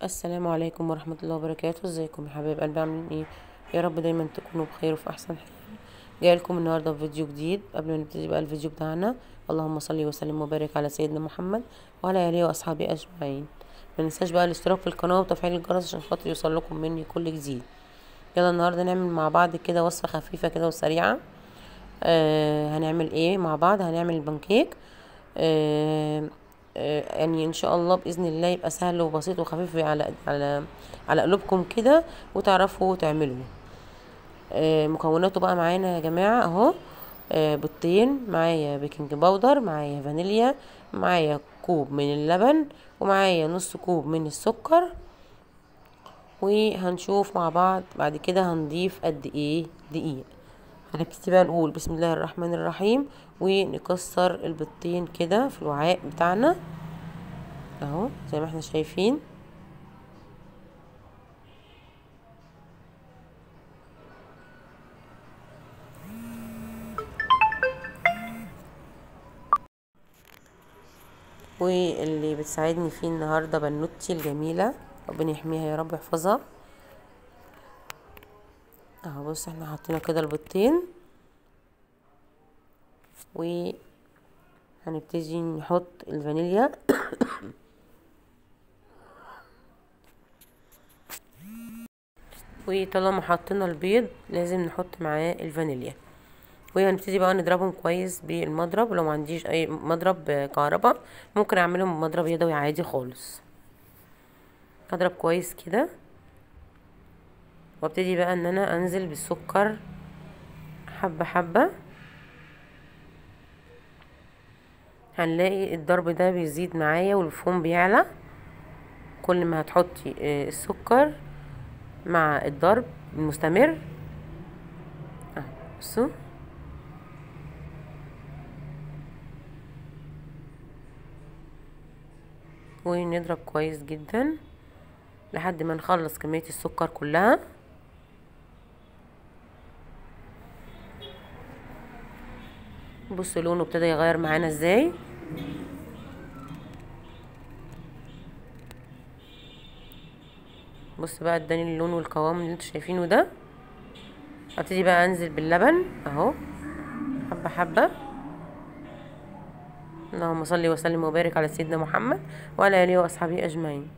السلام عليكم ورحمة الله وبركاته. ازيكم يا حبايب قلبي، عاملين ايه؟ يا رب دايما تكونوا بخير وفي احسن حال. جاي لكم النهارده بفيديو جديد. قبل ما نبتدي بقى الفيديو بتاعنا، اللهم صل وسلم وبارك على سيدنا محمد وعلى اله واصحابه اجمعين. ما ننساش بقى الاشتراك في القناة وتفعيل الجرس عشان خاطر يوصل لكم مني كل جديد. يلا النهارده نعمل مع بعض كده وصفه خفيفة كده وسريعة. هنعمل ايه مع بعض؟ هنعمل البانكيك. يعني ان شاء الله باذن الله يبقى سهل وبسيط وخفيف على على على قلوبكم كده وتعرفوا تعملوه. مكوناته بقى معانا يا جماعة اهو. بيضتين، معايا baking powder، معايا فانيليا، معايا كوب من اللبن، ومعايا نص كوب من السكر. وهنشوف مع بعض بعد كده هنضيف قد ايه دقيق. هنبتدي بقى نقول بسم الله الرحمن الرحيم، ونكسر البيضتين كده في الوعاء بتاعنا اهو زي ما احنا شايفين. واللي بتساعدني فيه النهارده بنوتي الجميلة، ربنا يحميها يا رب ويحفظها. اهو بص احنا حطينا كده البيضتين، وهنبتدي نحط الفانيليا. وطالما حطينا البيض لازم نحط معاه الفانيليا. وهنبتدي بقى نضربهم كويس بالمضرب. لو ما عنديش اي مضرب كهرباء ممكن اعملهم بمضرب يدوي عادي خالص. اضرب كويس كده، وابتدي بقى ان انا انزل بالسكر حبة حبة. هنلاقي الضرب ده بيزيد معايا والفوم بيعلى كل ما هتحطي السكر مع الضرب المستمر. بصوا ونضرب كويس جدا لحد ما نخلص كمية السكر كلها. بصوا لونه ابتدى يغير معانا ازاي. بص بقى اداني اللون والقوام اللي انتوا شايفينه ده. ابتدي بقى انزل باللبن اهو حبه حبه. اللهم صل وسلم وبارك على سيدنا محمد وعلى اله واصحابه اجمعين.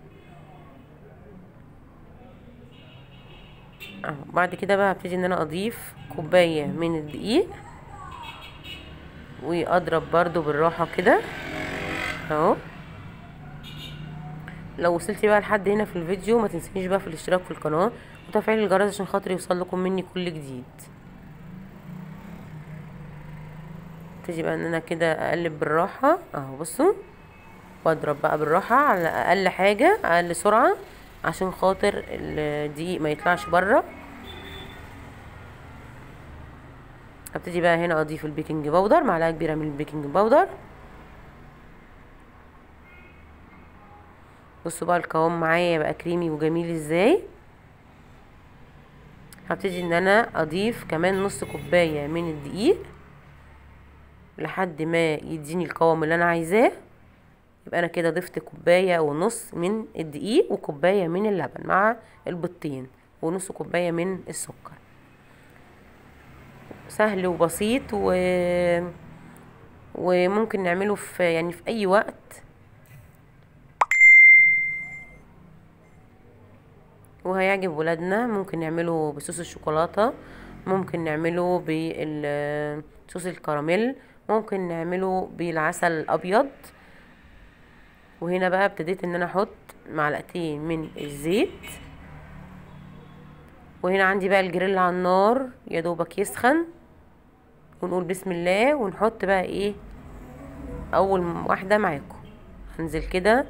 اهو بعد كده بقى هبتدي ان انا اضيف كوباية من الدقيق، واضرب برضو بالراحة كده اهو. لو وصلتي بقى لحد هنا في الفيديو ما تنسينيش بقى في الاشتراك في القناة وتفعيل الجرس عشان خاطر يوصل لكم مني كل جديد. ابتدي بقى ان انا كده اقلب بالراحة اهو بصوا، واضرب بقى بالراحة على اقل حاجة، اقل سرعة، عشان خاطر الدقيق ما يطلعش بره. هبتدي بقى هنا اضيف ال baking powder، معلقه كبيرة من ال baking powder. بصوا بقى القوام معايا بقى كريمي وجميل ازاي. هبتدي ان انا اضيف كمان نص كوباية من الدقيق لحد ما يديني القوام اللي انا عايزاه. يبقى انا كده ضفت كوباية ونص من الدقيق وكوبايه من اللبن مع البيضتين ونص كوباية من السكر. سهل وبسيط وممكن نعمله في يعني في اي وقت، وهيعجب ولادنا. ممكن نعمله بصوص الشوكولاتة، ممكن نعمله بالصوص الكراميل، ممكن نعمله بالعسل الابيض. وهنا بقى ابتديت ان انا احط معلقتين من الزيت. وهنا عندي بقى الجريل على النار يا دوبك يسخن، ونقول بسم الله ونحط بقى ايه اول واحدة معاكم. هنزل كده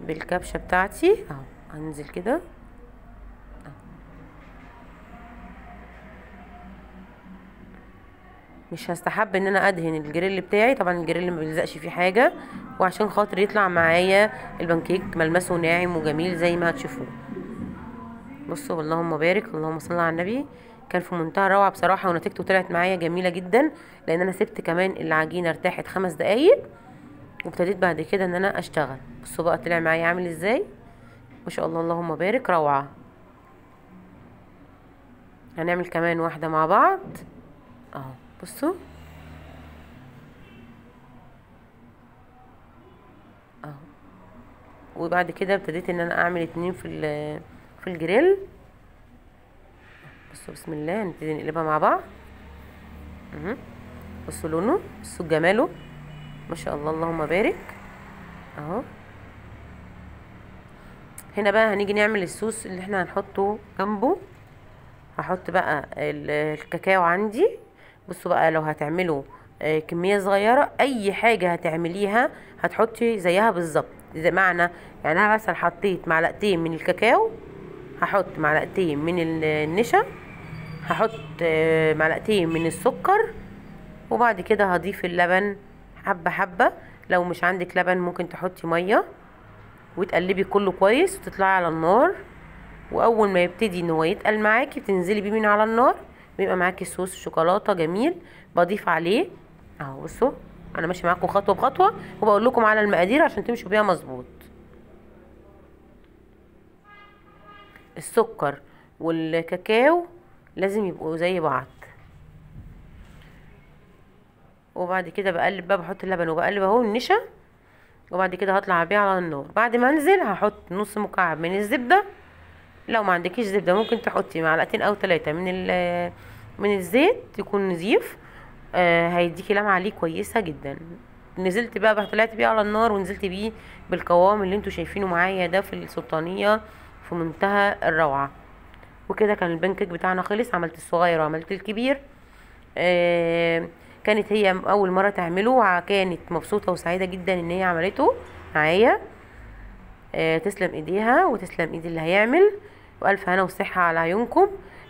بالكبشه بتاعتي اهو، هنزل كده اهو. مش هستحب ان انا ادهن الجريل بتاعي، طبعا الجريل ما بيلزقش فيه حاجة، وعشان خاطر يطلع معايا البانكيك ملمسه ناعم وجميل زي ما هتشوفوه. بصوا اللهم بارك اللهم صل على النبي، كان في منتهى الروعة بصراحة، ونتيجته طلعت معايا جميلة جدا، لان انا سبت كمان العجينة ارتاحت 5 دقايق وابتديت بعد كده ان انا اشتغل. بصوا بقى طلع معايا عامل ازاي. ما شاء الله اللهم بارك، روعة. هنعمل كمان واحدة مع بعض اهو. بصوا اهو. وبعد كده ابتديت ان انا اعمل 2 في الجريل. بصوا بسم الله، هنبتدي نقلبها مع بعض. بصوا لونه، بصوا جماله، ما شاء الله اللهم بارك اهو. هنا بقى هنيجي نعمل الصوص اللي احنا هنحطه جنبه. هحط بقى الكاكاو عندي. بصوا بقى لو هتعملوا كمية صغيرة، اي حاجة هتعمليها هتحطي زيها بالظبط. زي معنى يعني انا مثلا حطيت معلقتين من الكاكاو، هحط معلقتين من النشا، هحط معلقتين من السكر، وبعد كده هضيف اللبن حبه حبه. لو مش عندك لبن ممكن تحطي مية، وتقلبي كله كويس وتطلعي على النار. واول ما يبتدي ان هو يتقل معاكي بتنزلي بيه من على النار، بيبقى معاكي صوص شوكولاتة جميل بضيف عليه اهو. بصوا انا ماشية معاكم خطوة بخطوة، وبقول لكم على المقادير عشان تمشوا بيها مظبوط. السكر والكاكاو لازم يبقوا زي بعض. وبعد كده بقلب بقى، بحط اللبن وبقلب اهو النشا، وبعد كده هطلع بيه على النار. بعد ما انزل هحط نص مكعب من الزبدة. لو ما عندكيش زبدة ممكن تحطي معلقتين او 3 من الزيت يكون نظيف، هيديكي لمعة عليه كويسة جدا. نزلت بقى، طلعت بيه على النار ونزلت بيه بالقوام اللي انتوا شايفينه معايا ده في السلطانيه، في منتهى الروعة. وكده كان البان كيك بتاعنا خلص. عملت الصغير وعملت الكبير. كانت هي اول مرة تعمله، كانت مبسوطة وسعيدة جدا ان هي عملته معايا. تسلم ايديها وتسلم ايد اللي هيعمل، والف هنا وصحة على عيونكم.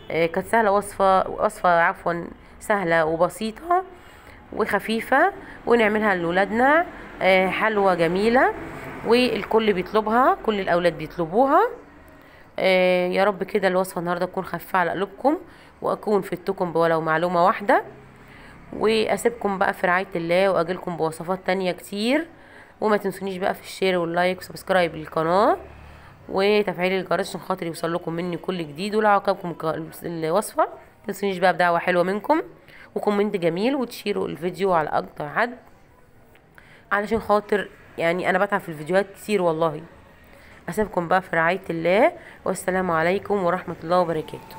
كانت سهلة، وصفه عفوا سهلة وبسيطة وخفيفة، ونعملها لولادنا. حلوة جميلة والكل بيطلبها، كل الاولاد بيطلبوها. يا رب كده الوصفة النهارده تكون خفيفة على قلوبكم، واكون فدتكم بولو معلومة واحدة. واسيبكم بقى في رعاية الله، واجيلكم بوصفات تانية كتير. وما تنسونيش بقى في ال share وال like و subscribe للقناة وتفعيل الجرس عشان خاطر يوصل لكم مني كل جديد. ولو عجبكم الوصفة ما تنسونيش بقى بدعوة حلوة منكم و comment جميل، وتشيروا الفيديو على اكتر حد علشان خاطر يعني انا بتعب في الفيديوهات كتير والله. اسيبكم بقى في رعاية الله، والسلام عليكم ورحمة الله وبركاته.